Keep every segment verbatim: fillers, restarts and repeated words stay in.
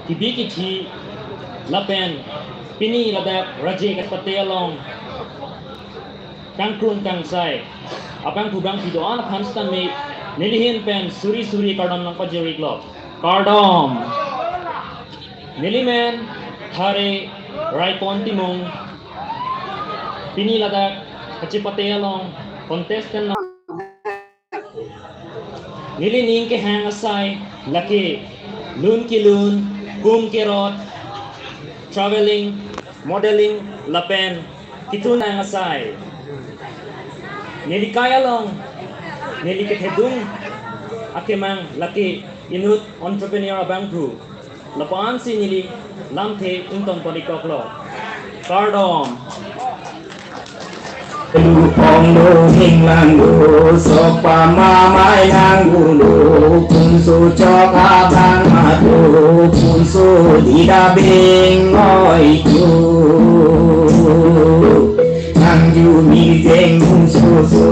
kebi kethe lapen pini ladak Raje Kachepate along kangkrung kangsai abangphu bangphi do-an aphan sitame nelihin pen suri suri kardom nangpajir-iklo. Kardom. Nelimen Thare Raipon Timung. Pini ladak Kachepate along contestant na- Nelining kehang asai lake lun kelun, kum kerot, traveling, modeling lapen kitun nang asai. Neli kai along neli kethedung akemang lake inut entrepreneur abangphu. Lapu-ansi neli lamthe ingtonpon-ikkoklo. Kardom. Lupong lo hinglang lo, sokpam amai nangdun lo, punso chok abang mato, punso dida beng noi jo. Nangju mirjeng musoso,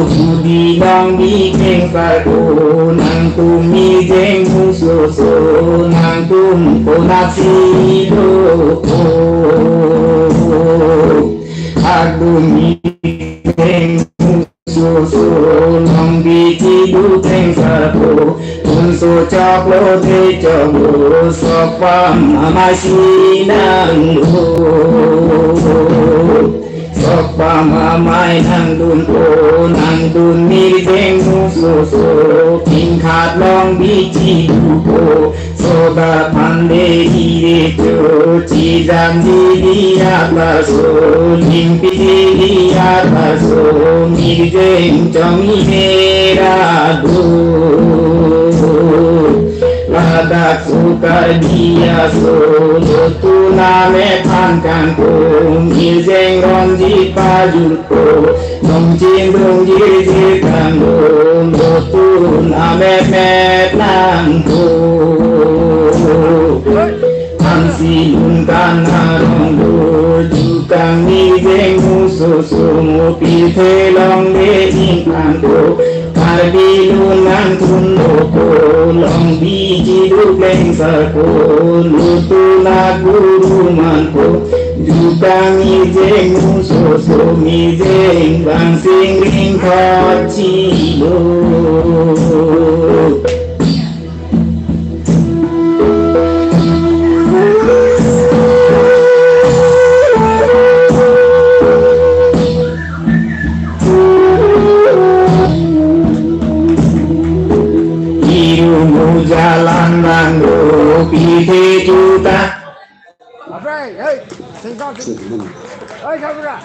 hudi long bikeng pako, nangtum mirjeng musoso, nangtum konatsi lo. Hadu mirjeng musoso, long bichi duteng sarpo, punso choklo the choklo, sokpam amai si nanglo. Sokpam amai nangdunpo, nangdun mirjeng musoso, pingkhat long bichi dupo, soda pande dire cho, chijam didi atlaso, limpi didi atlaso, mirjeng chong-i mera do. Ladak sukar dia so, lotu name phan kangkung, mirjeng ronji pajutpo, nongchin dongji jirjir kangkung, lotu name met nangpo. Ansi lun kan arong do, jukang mirjeng musoso, mo pithe long de ingkangpo. Karbi lun nangtun doko, long biji dupleng sako, lutu na guru manpo, jukang mirjeng musoso, mirjeng bang sing ring khot chilo. Irumu jalan nangdo pide juta. Abre, hey, singkat. Hey, kamera.